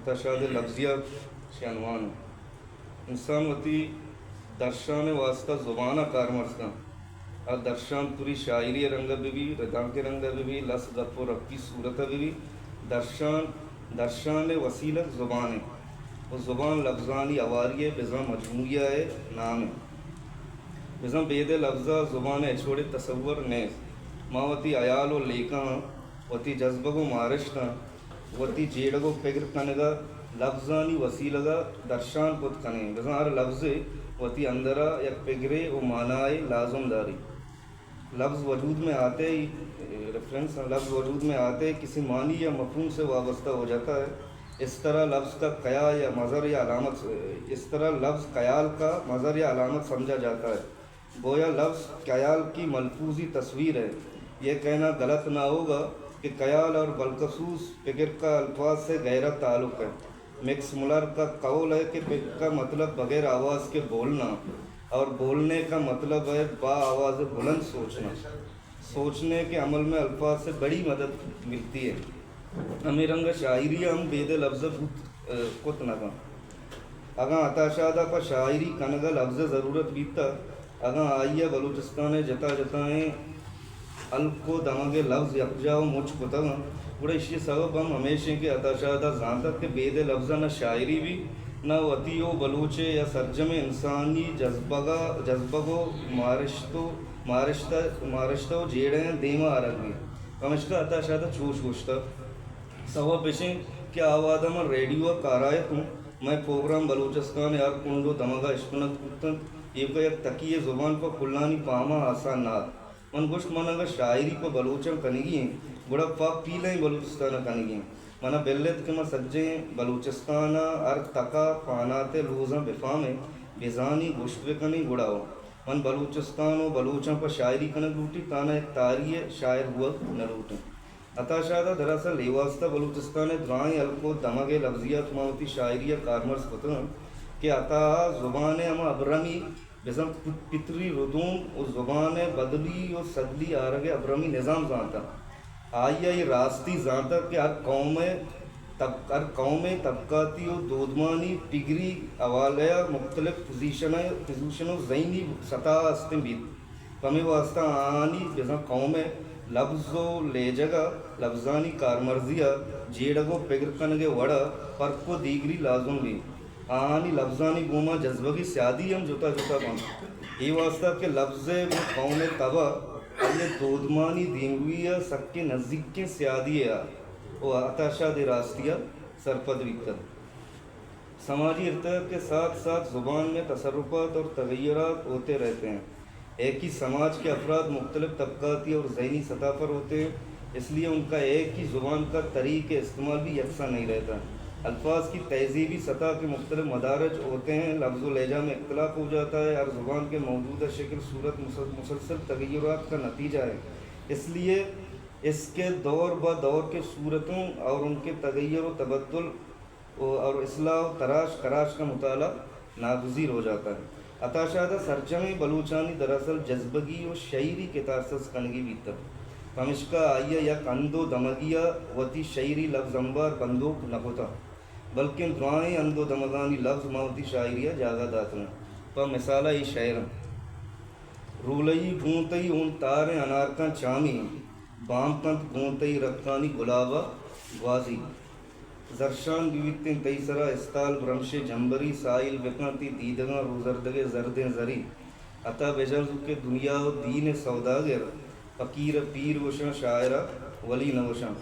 عطا شاد ءِ لبزیات چہ عنوان انت۔ انسان وتی درشان ءِ واستہ زبان ءَ کارمرز کنت۔ آ درشان پوری شاعری ءِ رنگ ءَ بہ بی، ردانک ءِ رنگ ءَ بہ بی، لس گپ ءُ رپی صورت ءَ بہ بی، درشان، درشان ءِ وسیلگ زبان انت ءُ زبان لبزانی ہواری ءِ بزاں مجموعہ ءِ نام انت۔ بزاں بید ءِ لبز ءَ زبان ءِ ہچ وڑیں تصور نیست۔ ما وتی ہیال ءُ لیکہاں، وتی جزبگ ءُ مارشتاں، وتی جیڑگ ءُ پگر کنگ ءَ لبزانی وسیلگ ءَ درشان کت کنیں۔ بزاں ہر لبزے وتی اندر ءَ یک پگرے ءُ مانائے لازم داری۔ لبز وجود میں آتے ہی، ریفرنس، لفظ وجود میں آتے ہی کسی معنی یا مفہوم سے وابستہ ہو جاتا ہے۔ اس طرح لفظ کا قیا یا مظہر یا علامت، اس طرح لفظ قیال کا مظہر یا علامت سمجھا جاتا ہے۔ گویا لفظ قیال کی ملفوظی تصویر ہے۔ یہ کہنا غلط نہ ہوگا کہ قیال اور بالخصوص پگر کا الفاظ سے گہرا تعلق ہے۔ میکس مولر کا قول ہے کہ پگر کا مطلب بغیر آواز کے بولنا اور بولنے کا مطلب ہے با آواز بلند سوچنا۔ سوچنے کے عمل میں الفاظ سے بڑی مدد ملتی ہے۔ ہمے رنگ ءَ شاعری ءَ ہم بید ءِ لبز ءَ بوت، ءَ، کت نہ کنت۔ اگاں عطا شاد ءَ پہ شاعری کنگ ءَ لبز ءِ ضرورت بیتہ، اگاں آئی ءَ بلوچستان ءِ جتا جتائیں ہلک ءُ دمگ ءِ لبز یکجاہ ءُ مچ کتگ انت، گڑا ایشی ءِ سبب ہم ہمیش انت کہ عطا شاد ءَ زانتگ کہ بید ءِ لبز ءَ نہ شاعری بیت، نہ وتی ءُ بلوچ ءِ یا سرجمیں انسانی جزبگ ءَ، جزبگ ءُ مارشت ءُ مارشت ءَ، مارشت ءُ جیڑہ ءَ دیم ءَ آرگ بیت۔ پمشکا عطا شاد ءَ چوش گوشتگ۔ سوب اش انت کہ آ وہد ءَ من ریڈیو ءَ کارایت اوں، مئے پروگرام بلوچستان ءِ ہر کنڈ ءُ دمگ ءَ اشکنگ بوت انت، ایوک ءَ یک تکی ءِ زبان پہ کلانی پام ءَ آسان نہ ات۔ من گوشت، من اگاں شاعری پہ بلوچاں کنگی انت، گڑا پہ پیلیں بلوچستان ءَ کنگی انت۔ من ءَ بل ات کہ من سجہیں بلوچستان ءِ ہر تک ءَ پانات ءِ لوزاں بفہمیں، بزانیں، گوشت بکنیں، گڑا ءُ من بلوچستان ءُ بلوچاں پہ شاعری کنگ لوٹی، تانا یک تاری ءِ شاعر بوگ نہ لوٹیں۔ عطا شاد ءَ دراصل اے واستہ بلوچستان ءِ درائیں ہلک ءُ دمگ ءِ لبزیات ماں وتی شاعری ءَ کارمرز کتگ انت کہ عطا ءَ زبان ءِ ہما ابرمی، بزاں پت-، پتری ردوم ءُ زبان ءِ بدلی ءُ سدلی آرگ ءِ ابرمی نظام زانتگ۔ آئی ءَ اے راستی زانتگ کہ ہر قوم ءِ طب-، ہر قوم ءِ طبقاتی ءُ دودمانی پگری حوالہ ءَ مختلف پوزیشن ءَ، پوزیشن ءُ ذہنی سطح ءَ استیں بیت۔ پمے واستہ آہانی بزاں قوم ءِ لبز ءُ لہجگ ءَ، لبزانی کارمرزی ءَ، جیڑگ ءُ پگر کنگ ءِ وڑ ءَ پرک ءُ دیگری لازم بیت۔ آہانی لبزانی گوما جزبگی سیادی ہم جتا جتا بنت۔ اے واستہ کہ لبز ءِ گوں قوم ءِ تب ءَ، آئی ءِ دودمانی دیمروی ءَ سکیں نزیکیں سیادی ءَ ءُ عطا شاد اے راستی ءَ سرپد بیتگ۔ سماجی ارتقا کے ساتھ ساتھ زبان میں تصرفات اور تغیرات ہوتے رہتے ہیں۔ ایک ہی سماج کے افراد مختلف طبقاتی اور ذہنی سطح پر ہوتے ہیں، اس لیے ان کا ایک ہی زبان کا طریق استعمال بھی یکساں نہیں رہتا۔ الفاظ کی تہذیبی سطح کے مختلف مدارج ہوتے ہیں، لفظ و لہجہ میں اختلاف ہو جاتا ہے، ہر زبان کے موجودہ شکل صورت مسل-، مسلسل تغیرات کا نتیجہ ہے، اس لیے اس کے دور بہ دور کے صورتوں اور ان کے تغیر و تبدل و، اور اصلاح و تراش خراش کا مطالعہ ناگزیر ہو جاتا ہے۔ عطا شاد ءَ سرجمیں بلوچانی دراصل جذبگی و شعری کتارسز کنگی بیتگ، پمشکا آئی ءَ یک ہند و دمگی ءَ وتی شعری لبز امبار بندوک نہ کتگ، بلکیں درائیں ہند و دمگانی لبز ماں وتی شاعری ءَ جاگہ داتگ انت۔ پہ مثال ءَ اے شعر انت: رولئی گوں تئی اون تاریں انارکاں چامی، بام کنت گوں تئی رکانی گلاب ءَ گوازی۔ زرشان بہ بیتیں تئی سرا استال برمشے جمبری، ساحل بکن تئی دیدگاں روزردگے زردیں زری۔ عطا بجن زو کہ دنیا و دین ءِ سوداگر، فقیر ءَ پیر گوشاں، شاعر ءَ ولی نہ گوشاں۔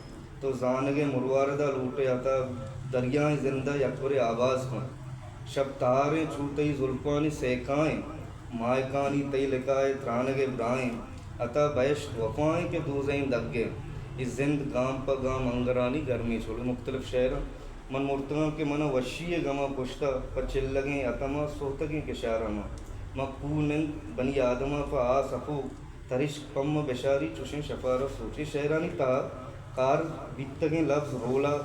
تو زانگ ءِ مروارد ءَ لوٹ ئے عطا، دریائیں زند ءَ یکبرے آباز کن۔ شپ تہاریں چو تئی زلفانی سیکائیں، ماہکانی تئی لقاء ءِ ترانگ ءِ براہیں۔ عطا بہشت وفائیں کہ دوزہیں دگے، اے زند گام پہ گام انگرانی گرمیں چولے۔ مختلف شعر انت۔ من مرتگاں کہ من ءَ وشی ءِ گم ءَ کشتہ، پہ چلگیں اتم ءَ سہتگیں کشار ءَ من۔ من کوہ نند بنی آدم ءَ پہ آس ہپوک، ترشک پم ءَ بشاری چشیں شپار ءَ سوچ۔ اے شعرانی تہا کار بیتگیں لبز رولا،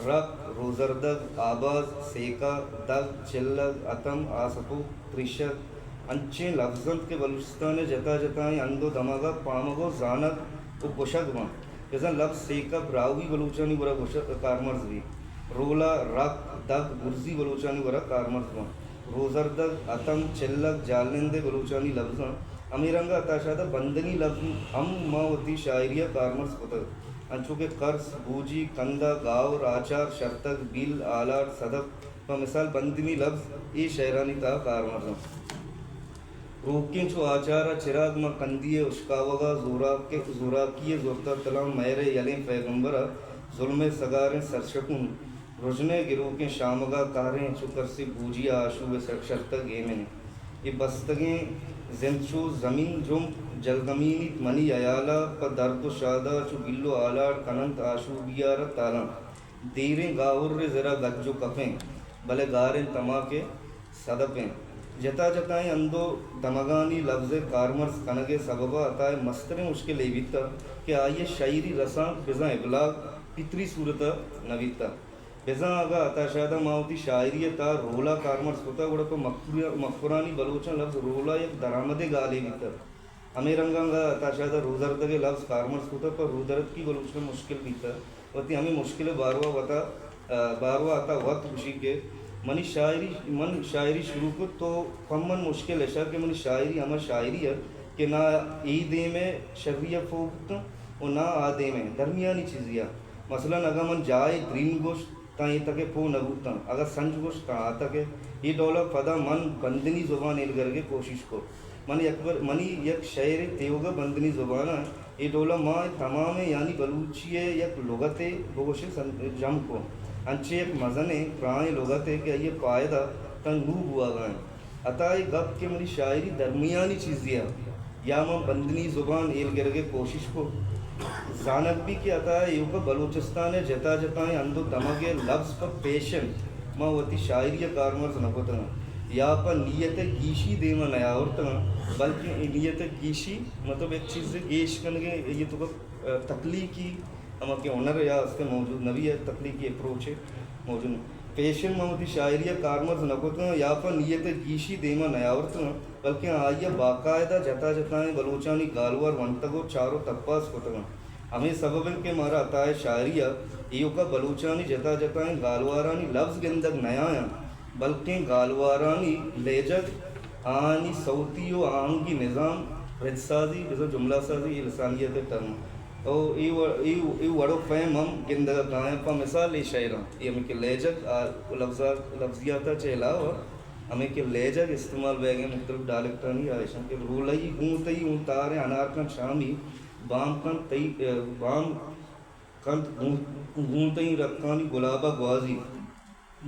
رک، روزردگ، آباز، سیکا، دگ، چلگ، اتم، آسپوک، ترشگ، انچیں لبز انت کہ بلوچستان ءِ جتا جتائیں ہند و دمگ ءَ پامگ و زانگ و گوشگ بنت۔ بزاں لبز سیکا براہوئی بلوچانی گورا گوش-، کارمرز بیت۔ رولا، رک، دگ برزی بلوچانی گورا کارمرز باں۔ روزردگ، اتم، چلگ، جالندے بلوچانی لبزاں۔ ہمے رنگ ء عطا شاد ء بندنی لبز ہم ما وتی شاعری ء کارمرز کتگ، انچو کہ کرس، بوجی، کندہ، گاور، آچار، شرتگ، بیل، آلاڑ، صدف پہ مثال بندنی لبز اے شئیرانی تہا کارمرز انت۔ روکیں چو آچار ء چراگ ماں کندی ء اشکاوگ ء زوراک، زوراکی ء زرت ء تلاں مہر ء یلیں پیغمبر ء زلم ء سگاریں سرشکون، رژن ء گروکیں شامگ ء قہریں چو کرسی بوجی ء آشوب ء سرشتگ ایمن۔ اے بستگیں زند چو زمین جمپ جلگمینیت منی ہیال ء پہ درد و شاد ء چو گل و آلاڑ کننت آشوبی ء را تالان۔ دیریں گاہر ء زرا گج و کپیں، بلے گاریں تماک ء سدپیں۔ جتا جتائیں ہند و دمگانی لبز ء کارمرز کنگ ء سبب ء عطا ء مستریں مشکل اے بیتگ کہ آئی ء شئیری رسانک بزاں ابلاغ پتری صورت ء نہ بیتگ۔ بزاں اگاں عطا شاد ء ما وتی شاعری ء تہا رولا کارمرز کتگ، گڑا پہ مکر-، مکرانی بلوچاں لبز رولا یک درآمدیں گالے بیتگ۔ ہمے رنگ ء انگت عطا شاد ء روزردگ ء لبز کارمرز کتگ، پہ رودرتکی بلوچ ء مشکل بیتگ۔ وتی ہمے مشکل ء باروا وتا، ء، باروا عطا وت گوشی کہ منی شاعری، من شاعری شروع کت تو پہ من مشکل اش ات کہ منی شاعری ہما شاعری ات کہ نہ اے دیم ء شری ء پوہ بوتاں و نہ آ دیم ء درمیانی چیزے ات۔ مثلاً اگاں من جاہے درین گوشت، تاں اے تک ء پوہ نہ بوتاں، اگاں سنج گوشت تاں آ تک ء۔ اے ڈول ء پدا من بندنی زبان ایلگرگ ء کوشش کت۔ من یک بر-، منی یک شئیرے تیوگا بندنی زبان ء اے ڈول ء ما اے تمامیں یعنی بلوچی ء یک لغتے بگوشے سن-، جم کت۔ انچیں یک مزنیں پراہیں لغتے کہ آئی ء پائدہ تاں نوں بوہگا انت۔ عطا ء گپت کہ منی شاعری درمیانی چیزے ء یا من بندنی زبان ہیل گرگ ء کوشش کت۔ زانگ بیت کہ عطا ء ایوک ء بلوچستان ء جتا جتائیں ہند و دمگ ء لبز پہ پیشن ما وتی شاعری ء کارمرز نہ کتگ انت یا پہ نیت ء گیشی دیم ء نیاورتگ انت، بلکیں اے نیت ء گیشی مطلب یک چیزے گیش کنگ ء اے تو تخلیقی ہما کہ ہنر یا است موجود نہ بیت، تخلیقی اپروچ موجود نہ۔ پیشن من وتی شاعری ء کارمرز نہ کتگ انت یا پہ نیت ء گیشی دیم ء نیاورتگ انت، بلکیں آئی ء باقاعدہ جتا جتائیں بلوچانی گالوار ونتگ و چار و تپاس کتگ انت۔ ہمے سبب انت کہ مارا عطا ء شاعری ء ایوک ء بلوچانی جتا جتائیں گالوارانی لبز گندگ نیاینت، بلکیں گالوارانی لیجگ، آہانی سوتی و آہنگی نظام، ردسازی، بزاں جملہ سازی، اے لسانیت ء ٹرم۔ او اے و-، اے و-، اے وڑ و پیم ہم گندگ ء کاینت۔ پہ مثال اے شئیراں، اے ہمے کہ لیجگ آ لفظا-، لفظیات ء چہ علاوہ ہمے کہ لیجگ استعمال بیگ ء مختلف ڈائلیکٹانی آ ایش انت کہ رولئی گوں تئی اوں تاریں انار کن شامی، بام کن تئی، بام کنت گوں، گوں تئی رکانی گلاب ء گوازی۔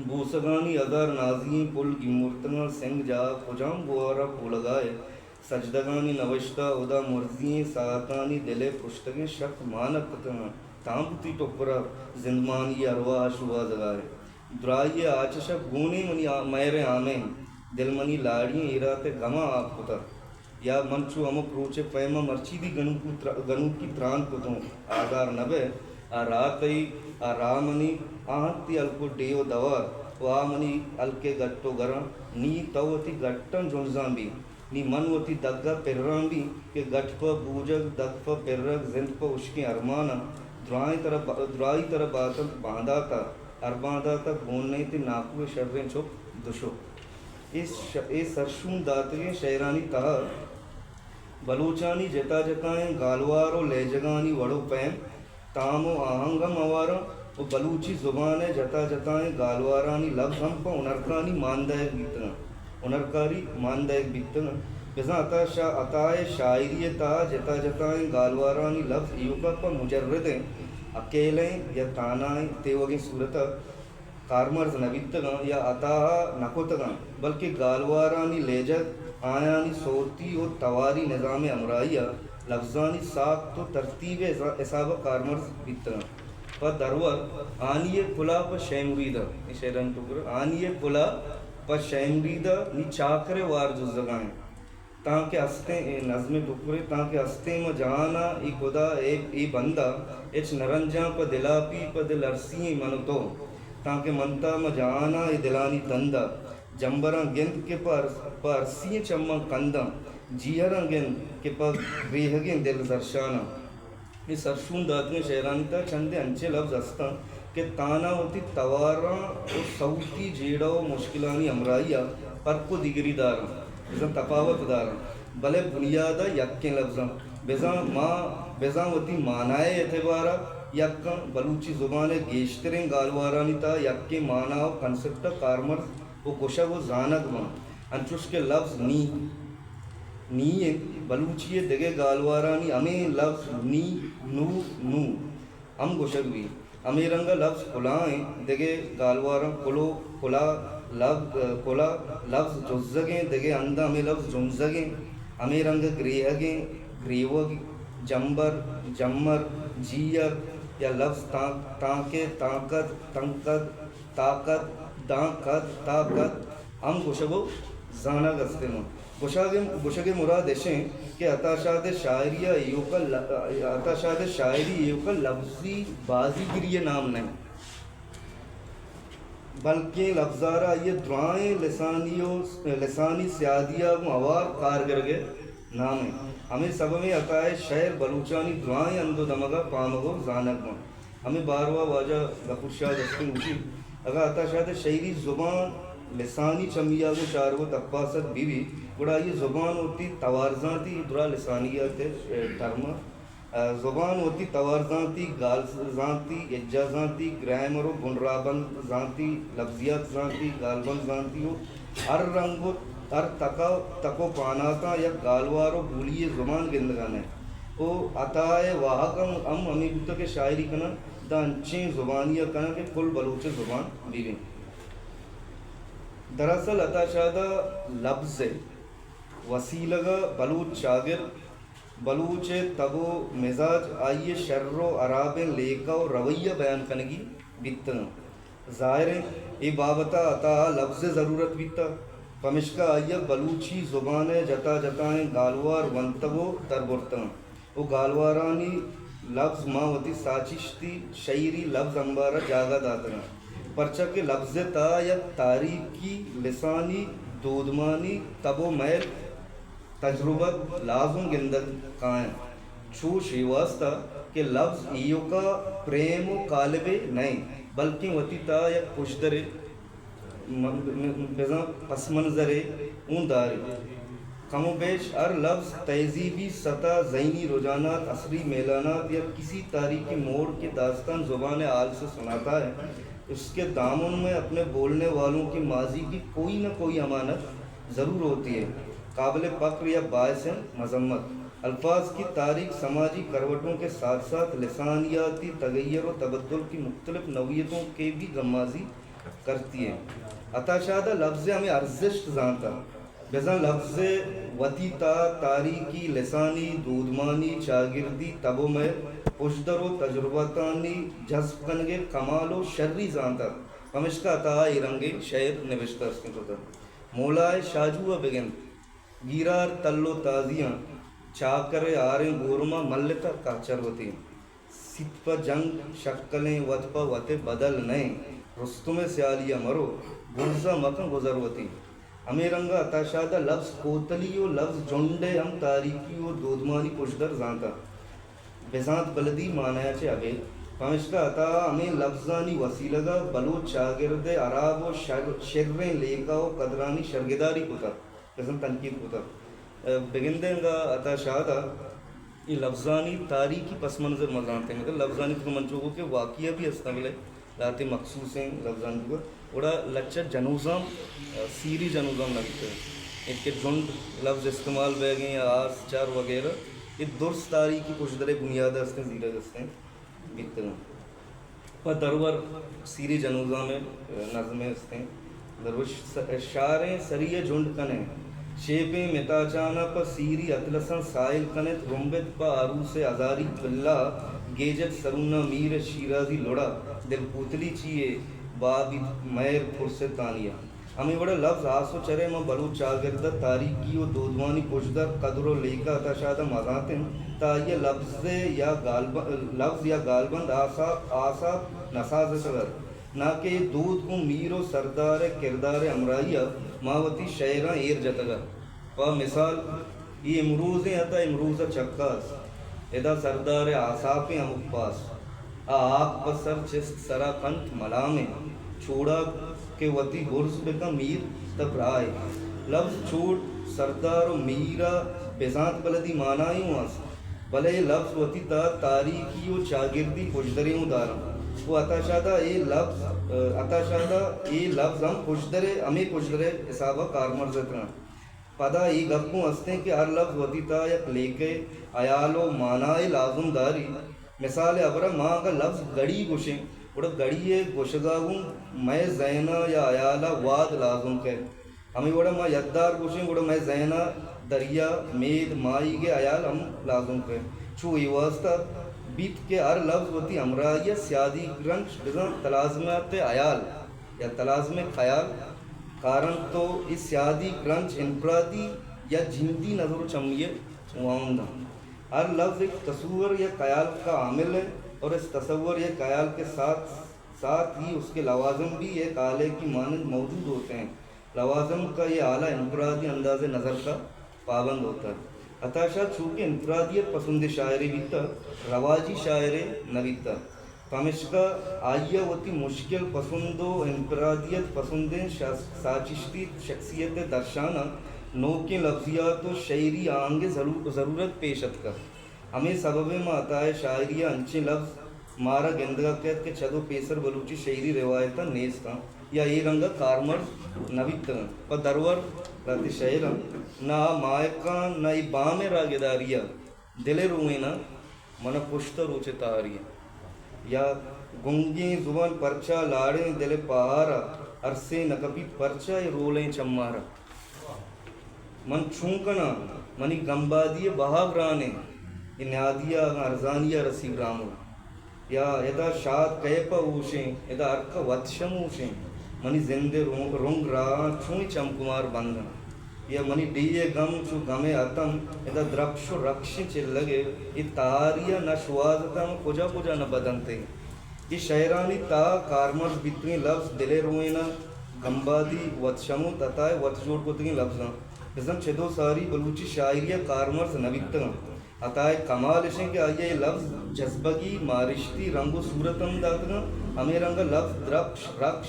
بوسگانی ہزار نازی ایں پل گیمرتگاں، سنگ جاہ کجام گوہار ء پولگائے؟ سجدگانی نوشتہ ہدا مرزی ایں، ساعتانی دل ء پرشتگیں شک مانگ کتگاں۔ تاں بوتی ٹکر ء زندمانی ارواہ ء شوہازگائے۔ دراہی ء آچش ء گونیں منی آ-، مہر ء آمین، دل منی لاڑی ایں ایرات ء گماں آپ کتگ۔ یا من چو ہمک روچ ء پیم ء مرچی دی گنوکی تر-، گنوکی تران کتوں، آزار نہ بئے۔ آ راہ تئی، آ راہ منی، آ انت تئی ہلک و ڈیھ و دوار، و آ منی ہلک ء گٹ و گراں۔ نی تو وتی گٹاں جنزان بی، نی من وتی دگ ء پران بی کہ گٹ پہ بوجگ، دگ پہ پرگ، زند پہ ہشکیں ارماناں۔ دراہیں ترا ب-، دراہی ترا باتنت باندات ء، ہر باندات ء گون نئیت ناکو ء شریں چک دشک۔ اے ش-، اے سرشون داتگیں شئیرانی تہا بلوچانی جتا جتائیں گالوار و لیجگانی وڑ و پیم، تام و آہنگ ہم ہوار انت و بلوچی زبان ء جتا جتائیں گالوارانی لبز ہم پہ ہنرکانی مان دئیگ بیتگ انت، ہنرکاری مان دئیگ بیتگ انت۔ بزاں عطا شا-، عطا ء شاعری ء تہا جتا جتائیں گالوارانی لبز ایوکا پہ مجردیں، اکیلیں یا تانائیں تیوگیں صورت ء کارمرز نہ بیتگاں یا عطا ء نہ کتگاں، بلکیں گالوارانی لیجگ، آیانی سوتی و تواری نظام ء ہمراہی ء لبزانی ساخت و ترتیب ء حساب ء کارمرز بیتگاں۔ پہ درور، آنی ء پل ء پہ شے مرید ء، اے شئیرانی ٹکر، آنی ء پل ء پہ شے مرید ء نی چاکر ء وار جزگا انت۔ تانکہ ہستیں، اے نظم ء ٹکرے، تانکہ ہستیں ماں جہان ء اے خدا، اے، اے بندہ، ہچ نہ رنجاں پہ دلاپی، پہ دل ارسی ایں من و تو۔ تانکہ منتا ماں جہان ء اے دلانی تند ء جمبراں گند کہ پہ ار-، پہ ارسی ایں چماں کنداں، جیہراں گند کہ پہ گریہگیں دل زرشاناں۔ اے سرشون داتگیں شئیرانی تہا چندے انچیں لبز است انت کہ تانا وتی تواراں و سوتی جیڑہ و مشکلانی ہمراہی ء پرک و دیگری داراں، بزاں تپاوت داراں، بلے بنیاد ء یکیں لبزاں۔ بزاں ما، بزاں وتی مانائے اعتبار ء یکاں، بلوچی زبان ء گیشتریں گالوارانی تہا یکیں مانا و کنسپٹ ء کارمرز و گوشگ و زانگ باں، انچوش کہ لبز نی، نی انت، بلوچی ء دگہ گالوارانی ہمے لبز نی، نو، نو ہم گوشگ بیت۔ ہمے رنگ ء لبز کلاہ انت، دگہ گالواراں کلو، کلاہ، لب-، کلاہ لبز جزگ انت، دگہ ہنداں ہمے لبز جنزگ انت۔ ہمے رنگ ء گریہگ انت، گریوگ، جمبر، جمر، جیئر یا لبز تانک، تانکہ، تانکد، تنکد، تاکد، دانکد، تاکد ہم گوشگ و زانگ است انت۔ گوشگ، گوشگ ء مراد اش انت کہ عطا شاد ء شاعری ء ایوک ء ل-، عطا شاد ء شاعری ایوک ء لبزی بازی گری ء نام نہ انت، بلکیں لبزار ء آئی ء درائیں لسانی و لسانی سیادی ء گوں ہوار کار گرگ ء نام انت۔ ہمے سبب ء عطا ء شئیر بلوچانی درائیں ہند و دمگ ء پامگ و زانگ بنت۔ ہمے باروا واجہ غفور شاد ہستیں گوشی، اگاں عطا شاد ء شئیری زبان لسانی چمی ء گوں چارگ و تپاس ات بہ بیت، گڑا آئی ء زبان وتی توارزانتی درا لسانیات ء ٹرم ء، زبان وتی توارزانتی، گالزانتی، اجزازانتی، گرائمر و بنرابند زانتی، لبزیات زانتی، گالبند زانتی و ہر رنگ و ہر تک ء تک و پاناتاں یک گالوار و بولی ء زبان گندگا نئے۔ و عطا ء واہگ ہم، ہم ہمے بوتگ کہ شاعری کناں داں انچیں زبانی ء کناں کہ کل بلوچ ء زبان بہ بنت۔ دراصل عطا شاد ء لبز ء وسیلگ ء بلوچ چاگرد، بلوچ ء تب و مزاج، آئی ء شر و ہرابیں لیکہ و رویہ بیان کنگی بیتگ انت۔ ظاہر انت، اے بابت ء عطا ء لبز ء ضرورت بیتگ، پمشکا آئی ء بلوچی زبان ء جتا جتائیں گالوار ونتگ و در برتگ انت و گالوارانی لبز ماں وتی ساچشتی شئیری لبز امبار ء جاگہ داتگ انت، پرچا کہ لبز ء تہا یک تاریخی، لسانی، دودمانی تب و میل تجربت لازم گندگ کاینت، چوش اے واستا کہ لبز ایوکا پریم و کالبے نہ انت، بلکیں وتی تہا یک پژدرے، م-، م-، بزاں پس منظرے اوں داریت۔ کم و بیش ہر لبز تہذیبی سطح، ذہنی رجحانات، عصری میلانات یا کسی تاریخی موڑ کے داستان زبان حال سے سناتا ہے۔ اس کے دامن میں اپنے بولنے والوں کی ماضی کی کوئی نہ کوئی امانت ضرور ہوتی ہے، قابل فخر یا باعث مذمت۔ الفاظ کی تاریخ سماجی کروٹوں کے ساتھ ساتھ لسانیاتی تغیر و تبدل کی مختلف نوعیتوں کے بھی غمازی کرتی ہے۔ عطا شاد ء لبز ء ہمے ارزشت زانتا، بزاں لبز ء وتی تہا تاریخی، لسانی، دودمانی، چاگردی تب و مئے پژدر و تجربتانی جذب کنگ ء کمال و شری زانتا، پمشکا عطا ء اے رنگیں شئیر نبشتہ استیں کتگ۔ مولا ء شاجو ء بگند، گیرار تل و تازیاں، چاکر ء ہاریں گورما ملتہ کہچر وتی۔ سیت پہ جنگ شکلیں وت پہ وت ء بدل نہ انت۔ رستم ء سیالی ء مرو، برز ء مکن گزر وتی۔ ہمے رنگ ء عطا شاد ء لبز کوتلی و لبز جنڈ ء ہم تاریخی و دودمانی پژدر زانتہ۔ بزانت بلدی مانایا چہ ابید۔ پمشکا عطا ء ہمے لبزانی وسیلگ ء بلوچ چاگرد ء ہراب و شر-، شریں لیکہ و قدرانی شرگداری کتہ۔ بزاں تنقید کتگ۔ ء بگندئے انگا عطا شاد ء اے لبزانی تاریخی پس منظر ما زانتیں، مطلب لبزانی تو من چو گو کہ واقعہ بھی ہستاں، بلے لہتے مخصوصیں لبزانی تو گڑا لچہ جنوزام، ء سیری جنوزام نہ بیتگ۔ ایک کہ جنڈ لبز استعمال بیگیں یا آس، چار وغیرہ، اے درست تاریخی پشدرے بنیاد ہستیں، زیرگ ہستیں۔ بیتگ انت۔ پہ درور سیری جنوزام ء نظمے استیں۔ دروش س-، شاریں سری ء جنڈ کن انت، شیپیں متاچان ء پہ سیری اطلساں سائل کن انت، رمبت پہ آروس ء ہزاری پلہ، گیجت سرونا میر ء شیرازی لڑا، دل پوتلی چی ء بابیت مہر پرستانی ء۔ ہمے وڑ ء لبز آس و چرے ماں بلوچ چاگرد ء تاریکی و دودمانی پژدر، قدر و لیکہ عطا شاد ء مزانت انت، تہ آئی ء لبز ء یا گالب-، لبز یا گالبند آساپ، آساپ نسازتگ ات، ناکہ اے دود گوں میر و سردار ء کردار ء ہمراہی ء ماں وتی شئیراں ایر جتگ ات۔ پہ مثال، اے امروزیں ات ء امروز ء چکاس، ادا سردار ء آساپیں ہمک پاس۔ آ آک پہ سر چست سرا کنت ملامیں۔ چوڑا کہ وتی برز بکن میر تہ برائے۔ لبز چوٹ سردار و میر ء بزانت بلدی مانائی اوں است، بلے اے لبز وتی تہا تاریخی و چاگردی پژدرے اوں دارنت و عطا شاد ء اے لبز، عطا شاد ء اے لبز ہم پژدرے، ہمے پژدرے حساب ء کارمرز اتنت۔ پدا اے گپ اوں استیں کہ ہر لبز وتی تہا یک لیکہ ء ہیال و مانائے لازم داری۔ مثال ء ہبرا ما اگاں لبز گڑی گوشیں، گڑا گڑی ء گوشگا گوں مئے ذہن ء یا ہیال ء واد لازم کئیت۔ ہمے وڑا ما یدار گوشیں، گڑا مئے ذہن ء دریا، مید، ماہیگ ء ہیال ہم لازم کئیت۔ چو اے واستا بیت کہ ہر لبز وتی ہمراہی ء سیادی گرنچ بزاں تلازمات ء ہیال یا تلازم ء خیال کارنت تو اے سیادی گرنچ انفرادی یا جندی نظر و چمی ء واہند انت۔ ہر لفظ ایک تصور یا خیال کا حامل ہے اور اس تصور یا خیال کے ساتھ ساتھ ہی اس کے لوازم بھی ایک آلے کی مانند موجود ہوتے ہیں۔ لوازم کا یہ آلہ انفرادی انداز نظر کا پابند ہوتا ہے۔ عطا شاد چونکہ انفرادیت پسند شاعرے بیتا، رواجی شاعرے نہ بیتا۔ پمشکا آئی ء وتی مشکل پسند و انفرادیت پسندیں شا-، ساچشتی شخصیت ء درشان ء نوکیں لفظیات و شعری آہنگ ء ضرو-، ضرورت پیش اتکگ۔ ہمے سبب ء ما عطا ء شاعری ء انچیں لفظ مارا گندگ ء کئیت کہ چد و پیسر بلوچی شعری روایتاں نیست انت یا اے رنگ ء کارمرز نہ بیتگ انت۔ پہ درور لہتے شعر انت، نہ آ ماہکاں نہ اے بام ء راگداری ء دل ء روئیناں من ء پشت ء روچ ء تہاری ء۔ یا گنگیں زبان پرچا لاڑیں دل ء پہار ء ارسے نہ کپیت پرچا اے رولیں چمار ء۔ من چون کناں؟ منی گمبادی ء بہا گرانیں، اے نیادی ء اگاں ارزانی ء رسی گرامو۔ یا ادا شاد کئے پہ ہوشیں، ادا ہرکہ وت شموشیں۔ منی زند ء رونگ، رنگ راہاں چون چمکمار بند انت۔ یا منی ڈیھ ء گم چو گم ء ہتم، ادا درپش و رکشیں چلگ ء اے تہاری ء نہ شوہاز اتاں و کجا کجا نہ بدنت ء۔ اے شئیرانی تہا کارمرز بیتگیں لبز دل ء روئیناں، گمبادی، وت شموت، عطا ء وت جوڑ کتگیں لبزاں بزاں چد و ساری بلوچی شاعری ء کارمرز نہ بیتگاں۔ عطا ء کمال اش انت کہ آئی ء اے لبز جزبگی، مارشتی رنگ و صورت ہم داتگاں۔ ہمے رنگ ء لبز درپش، رکش،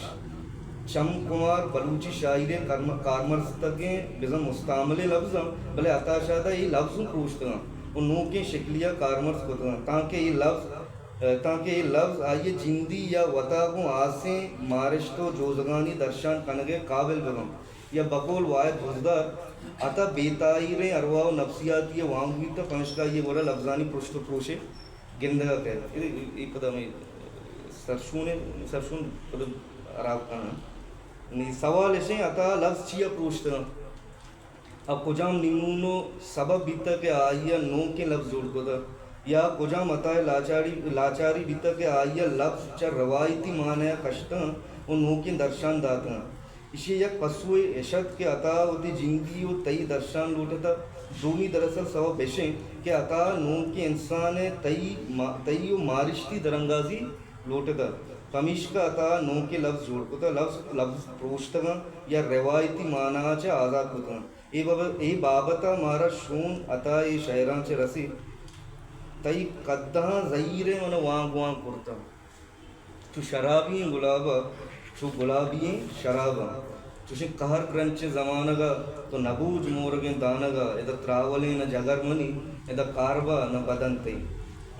چم کمار بلوچی شاعری ء کرم-، کارمرزتگیں بزاں مستعملیں لبز انت، بلے عطا شاد ء اے لبز اوں پروشتگاں و نوکیں شکلی ء کارمرز کتگاں، تانکہ اے لبز، تانکہ اے لبز آئی ء جندی یا وتا گوں ہاسیں مارشت و جوزگانی درشان کنگ ء قابل بہ بنت۔ یا بقول واحد بزدار، عطا بے تاہیریں ارواہ و نفسیاتی ء وانگ بیت، پمشکا آئی ء گورا لبزانی پرشت و پروشے گندگ ء کئیت۔ اے، اے پدا ہمے سرشون ء، سرشون پدا ہراب کناں۔ نی سوال اش انت، عطا لبز چیا پروشتگاں؟ ء کجام نیمون و سبب بیتگ کہ آئی ء نوکیں لبز جوڑ کتگ؟ یا کجام عطا ء لاچاری، لاچاری بیتگ کہ آئی ء لبز چہ روایتی معنی ء کشتاں و نوکیں درشان داتاں؟ ایشی ء یک پسوے اش ات کہ عطا ء وتی جندی و تئی درشان لوٹ اتگ۔ دومی دراصل سوب اش انت کہ عطا ء نوکیں انسان ء تئی ما-، تئی و مارشتی درانگازی لوٹ اتگ، پمیشکا عطا ء نوکیں لبز جوڑ کتگ، لبز، لبز پروشتگاں یا روایتی مانا ء چہ آزات کتگاں۔ اے باب-، اے بابت ء مارا شون عطا ء اے شئیراں چہ رسیت، تئی قدہاں زہیر ء من ء وانگ وانگ کرتگ۔ چو شرابی ئیں گلاب ء، چو گلابی ئیں شراب ء۔ چوشیں قہر گرنچیں زمانگ ء، تو نہ بوج مورگیں دانگ ء، ادا تراولیں نہ جگر منی، ادا کاربہ نہ بدن تئی۔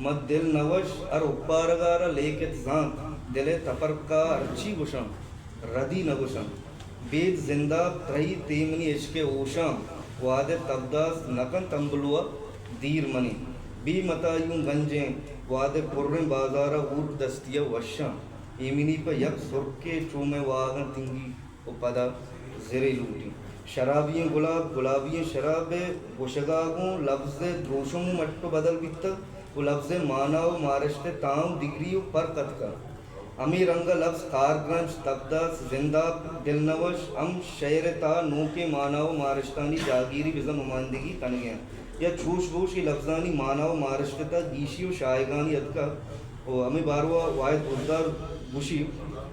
من دل نہ وش ہر اپارگ ء را لیکت زانت، دل ء تپرکا ہرچی گوشاں، ردی نہ گوشاں۔ بید زنداب ترہی تیمنی عشق ء ہوشاں، وہدے تبداز نہ کنت امبلو ء دیر منی۔ بے متاہی اوں گنجیں وہدے پریں بازار ء ہورک دستی ء وشاں۔ ایمنی پہ یک سرکے چو مئے واہگاں تنگی و پدا زرے لوٹی۔ شرابی ئیں گلاب، گلابی ئیں شراب ء گوشگا گوں لبز ء دروشم و مٹ و بدل بیتگ و لبز ء مانا و مارشت ء تاں و دگری و پرک اتکگ۔ ہمے رنگ ء لبز کارگرنچ، تپداس، زنداب، دلنوش ہم شئیر ء تہا نوکیں مانا و مارشتانی جاگیری بزاں نمائندگی کنگ ء انت یا چوش بوش اے لبزانی مانا و مارشت ء تہا گیشی و شاہگانی اتکگ و ہمے باروا واحد بزدار گوشی،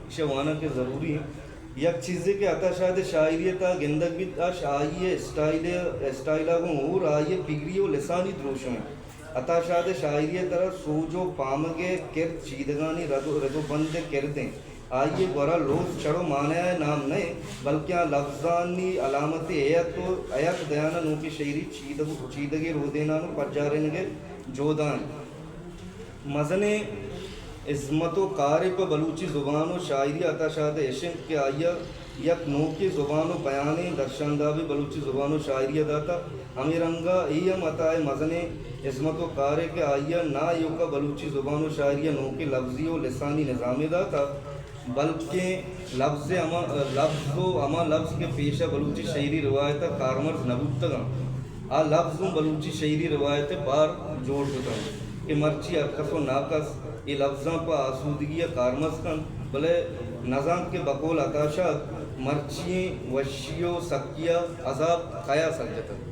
ایشی ء وانگ کہ ضروری انت۔ یک چیزے کہ عطا شاد ء شاعری ء تہا گندگ بیت، اش آئی ء اسٹائل ء، اسٹائل ء گوں ہور آئی ء پگری و لسانی دروشم انت۔ عطا شاد ءِ شاعری ءِ ترا سوج ءُ پامگ ءِ کرد چیدگانی رد ءُ، رد ءُ بند ءِ کرد اِنت۔ آئی ءِ گورا لوز چڑ ءُ مانا ءِ نام نہ اِنت، بلکیں آ لبزانی علامت ءِ ہیئت ءُ ہیئت بیان ءَ نوکیں شعری چیدگ، چیدگے رودینان ءُ پجارینگ ءِ جہد ءَ اِنت۔ مزنیں ہزمت ءُ کارے پہ بلوچی زبان ءُ شاعری ءِ عطا شاد ءِ اِش اِنت کہ آئی ءَ یک نوکیں زبان ءُ بیانیں درشاندابے بلوچی زبان ءُ شاعری ءَ داتگ۔ ہمے رنگ ءَ اے ہم عطا ءِ مزنیں ہزمت ءُ کارے کہ آئی ءَ نہ ایوک ءَ بلوچی زبان ءُ شاعری ءَ نوکیں لبزی ءُ لسانی نظامے داتگ، بلکیں لبز ءِ ہما، لبز ءُ ہما لبز کہ پیش ءَ بلوچی شعری روایت ءَ کارمرز نہ بوتگ اَنت، آ لبز اوں بلوچی شعری روایت ءِ بار جوڑ کتگ اَنت کہ مرچی ہرکس ءُ ناکس اے لبزاں پہ آسودگی ءَ کارمرز کنت، بلے نزانت کہ بقول عطا شاد مرچی ایں وشی ءُ سکی ءَ عذاب کیا سرجتگ۔